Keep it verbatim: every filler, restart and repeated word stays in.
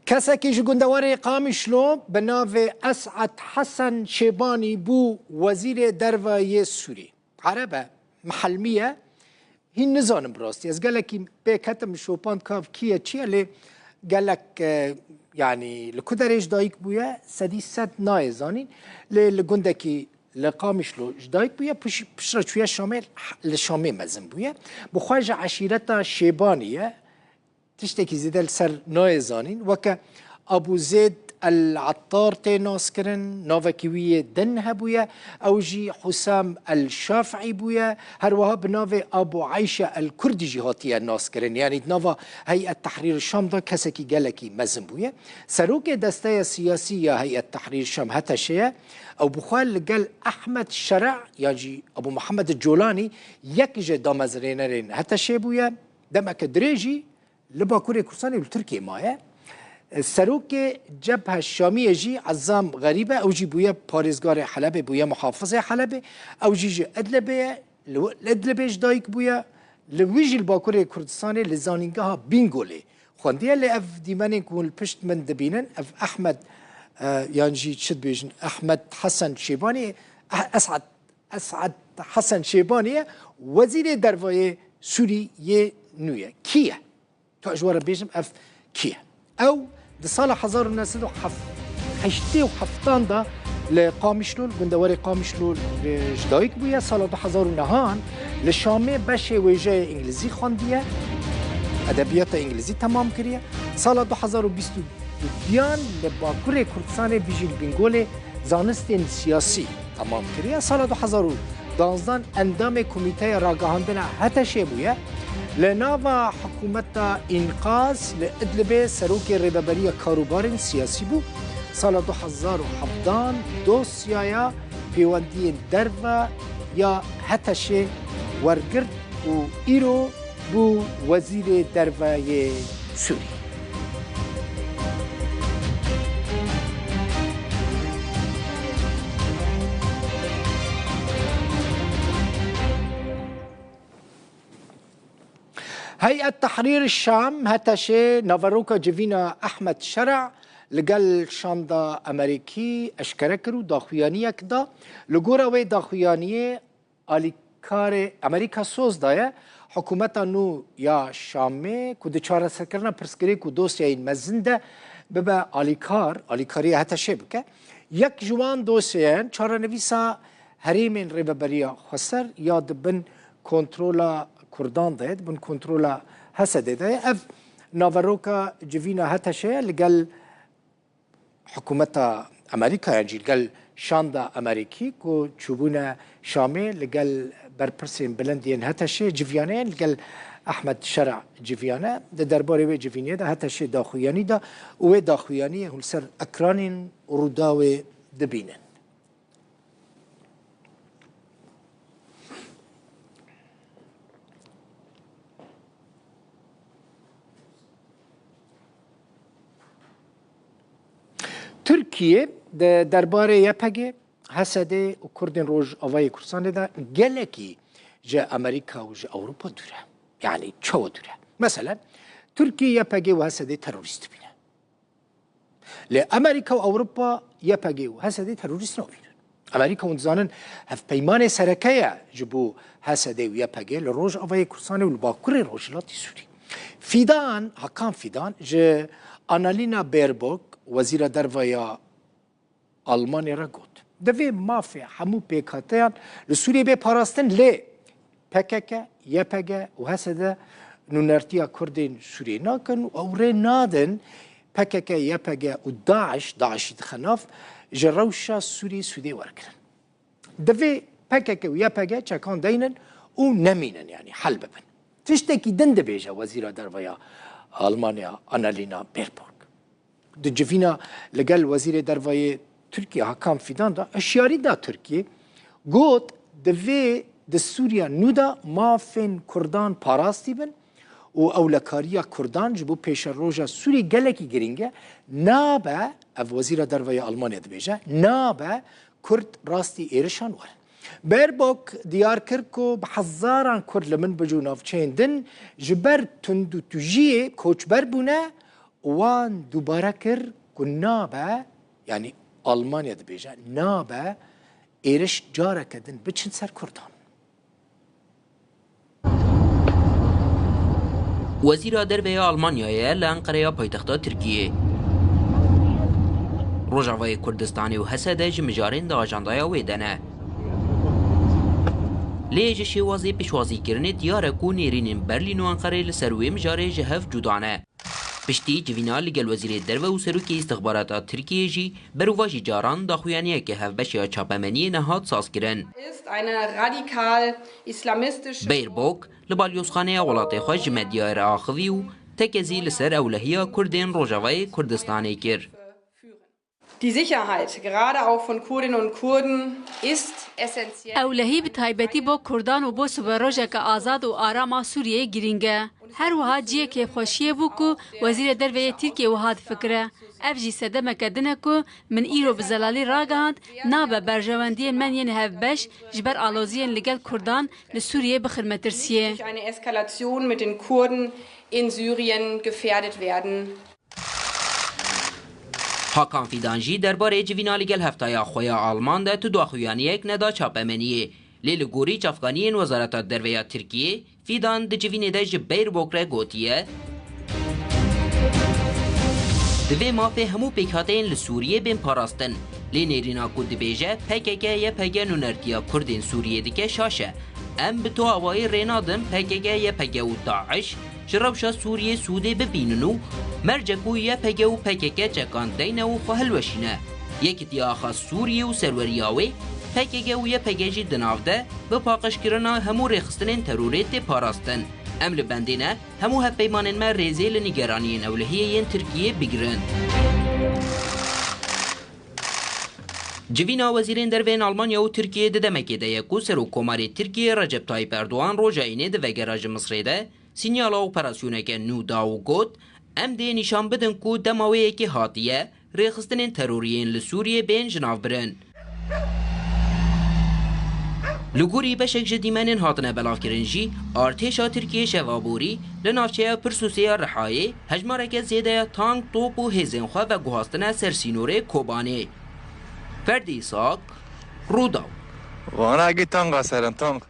Kesekî ji gundewarê Qamişlo bi navê Es'ed Hesen Şêbanî bû Wezîrê Derve yê Sûrî. Ereb e, mihelmî ye, hîn nizanim bi rastî. Ez gelekî pê ketim şopand kav kî ye, çi ye, lê gelek, e, yanî li ku derê ji dayik bûye, sedî sed nayê zanîn. Lê li gundekî li Qamişlo ji dayik bûye, piş-, piştre çûye Şamê, li Şamê mezin bûye. Bi xwe ji eşîreta Şêbanî ye. Tiştekî zêde li ser nayê zanîn. Weke Abu Zêd el Attar tê naskirin, navekî wî yê din hebûye. Ew jî Husam el Şafî bûye. Her wiha bi navê Abu Eyşe el Kurdî jî hatiye naskirin. Yanî di nava Heyet Tehrîr Şam de kesekî gelekî mezin bûye. Serokê desteya siyasî ya Heyet Tehrîr Şam, HTŞ'ê ye. Ew bi xwe li gel Ehmed Şera yan jî Abu Muhammed Colanî yek ji damezrênerên HTŞ'ê bûye. Demeke dirêj jî li Bakurê Kurdistanê û li Tirkiyê maye. Serokê Cebhe Şamiyê jî Ezam Xerîb e, ew jî bûye parêzgarê Helebê, bûye muhafizê Helebê. Ew jî ji Idlibê ye, li, li Idlibê ji dayik bûye. Li wî jî li Bakurê Kurdistanê li zanîngeha Bîngolê xwendiye, lê ev dîmenên ku hûn li pişt min dibînin, ev Ehmed, e, yan jî çi dibêjin, Ehmed Hesen Şêbanî, eh, Esad Esad Hesen Şêbanî ye, Wezîrê Derve yê Sûrî yê nû ye. Kî ye? Tu ji we re bêjim, ev kî ye? Ew di sala hezar û neh sed û heştê û heftan de li Qamişlo, li gundewarê Qamişlo, e, ji dayik bûye. Sala du hezar û nehan li Şamê beşê wêjeyê îngilîzî xwendiye, edebiyata îngilîzî temam kiriye. Sala du hezar û bîst û duyan li Bakurê Kurdistanê, vî jî li Bîngolê zanistên siyasî temam kiriye. Sala du hezar û danzdan endamê Komîteya Ragihandina HTŞ'ê bûye. Li nava hikûmeta înqaz li Idlibê serokê Rêveberiya Karûbarên Siyasî bû. Sala du hezar û hevdan dosyaya pêwendiyên derve ya HTŞ'ê wergirt û îro bû Wezîrê Derve yê Sûrî. Heyet Tehrîr Şam, HTŞ'ê, naveroka civîna Ehmed Şera li gel şanda Amerîkî eşkere kir û daxuyaniyek da. Li gora wê daxuyaniyê alîkarê Amerîka soz daye hikûmeta nû ya Şamê ku di çareserkirina pirsgirêk û dosyayên mezin de bibe alîkar, alîkariya HTŞ'ê bike. Yek ji wan dosyeyan çarenivîsa herêmên Rêveberiya Xweser ya di bin kontrola Kurdan de ye, di bin kontrola HSD'ê de ye. Ev naveroka civîna HTŞ'ê ye li gel hikûmeta Amerîka yan jî li gel şanda Amerîkî ku çûbûne Şamê li gel berpirsên bilind yên HTŞ'ê civiyane, li gel Ehmed Şera civiyane. Di derbarê wê civînê de HTŞ'ê daxuyanî da û wê daxuyaniyê hûn li ser ekranên Rûdawê dibînin. Tirkiye di derbarê YPG, HSD û Kurdên Rojavayê Kurdistanê de gelekî ji Amerîka û ji Ewropa dûr e. Yanî çawa dûr e? Meselen, Tirkiye YPG û HSD terorîst dibîne. Lê Amerîka û Ewropa YPG û HSD terorîst nabînin. Amerîka, hûn dizanin, hevpeymanê sereke ye ji bo HSD û YPG li Rojavayê Kurdistanê û li Bakurê Rojhilatê Sûrî. Fîdan, Hakan Fîdan ji Annalena Baerbock, Wezîra Derve ya Almanyê re got, divê mafê hemû pêkhateyan li Sûriyê bê parastin, lê PKK, YPG û HSD nûnertiya Kurdên Sûriyê nakin û ew rê nadin PKK, YPG û DAIŞ, DAIŞ'î dixe nav, ji rewşa Sûriyê sûdê wergirin. Divê PKK û YPG çekan deynin û nemînin, yanî hel bibin. Tiştekî din dibêje Wezîra Derve ya Almanya Annalena Baerbock. Di civîna li gel Wezîrê Derve yê Tirkiye Hakan Fîdan de hişyarî da Tirkiye, got, divê di Sûriya nû de mafên Kurdan parastî bin û ewlekariya Kurdan ji bo pêşeroja Sûriyê gelekî girîng e. Nabe, ev Wezîra Derve ya Almanya dibêje, nabe Kurd rastî êrişan werin. Baerbock diyar kir ku bi hezaran Kurd li minbicû navçeyên din ji ber tundûtûjiyê koçber bûne Wan dubare kir ku nabe, yanî Almanya dibêje, nabe êriş careke din biçin ser Kurdan. Wezîra Derve ya Almanyayê ye li Enqereya paytexta Tirkiyê. Rojavayê Kurdistanê û H S D ji mijarên di ajandaya wê de ne. Lê ji şêwazê pêşwazîkirinê diyar e ku nêrînên Berlîn û Enqerê li ser wê mijarê ji hev cuda ne. Piştî civîna li gel Wezîrê Derve û Serokê Îstixbarata Tirkiyê jî berovajî caran daxuyaniyeke hevbeş ya çapemeniyê nehat sazkirin. Ist eine radikal islamistische Baerbock li balyozxaneya welatê xwe ji medyayê re axivî û tekezî li ser ewlehiya Kurdên Rojavayê Kurdistanê kir. Die Sicherheit, gerade auch von Kurdinnen und Kurden, ist essentiell. Ewlehî bi taybetî bo Kurdan û bo siberojeke azad û aram a Sûriyeyê girîng e. Her wiha cihê kêfxweşiyê bû ku Wezîrê Derve yê Tirkiyê wiha difikire. Ev jî sedemeke din e ku min îro bi zelalî ragihand, nabe berjewendiyên me yên hevbeş ji ber aloziyên li gel Kurdan li Sûriyeyê bixin metirsiyê. Durch eine Eskalation mit den Kurden in Syrien gefährdet werden. Hakan Fidan jî derbarê civîna li gel heftaya xwe ya Alman de tu daxuyaniyek neda çapemeniyê. Lê li gorî çavkaniyên Wezareta Derve ya Tirkiyê, Fidan di civînê de ji Baerbock re gotiye, divê mafê hemû pêkhateyên li Sûriyê bên parastin. Lê nêrîna ku dibêje P K K Y P G nûnertiya Kurdên Sûriyê dike şaş e. Em bi tu awayî rê nadin P K K Y P G û DAIŞ ji rewşa Sûriyê sûdê bibînin û merce ku Y P G û P K K çekan deyne û xwe hilweşîne. Yekîtiya Axa Sûriyê û serweriya wê, P K K û Y P G jî di nav de bi paqijkirina hemû rêxistinên terorê tê parastin. Em li bendê ne, hemû hevpeymanên me rêzê li nîgeraniyên ewlehiyê yên Tirkiyê bigirin. Civîna wezîrên derve yên Almanya û Tirkiyê di demekê de ye ku Serokkomarê Tirkiyê Recep Tayyip Erdogan roja Înê di vegera ji Misrê de sînyala operasyoneke nû da û got, em dê nîşan bidin ku dema wê yekê hatiye, rêxistinên terorî yên li Sûriyê bên jinavbirin. Li gorî beşek ji dîmenên hatine belavkirin jî, artêşa Tirkiyê şeva borî li navçeya Pirsûsê ya Rihayê hejmareke zêde ya tank, top û hêzên xwe veguhastine ser sînorê Kobanê. Ferdî Îsak, Rûdaw. Vana gî tanga serin tang.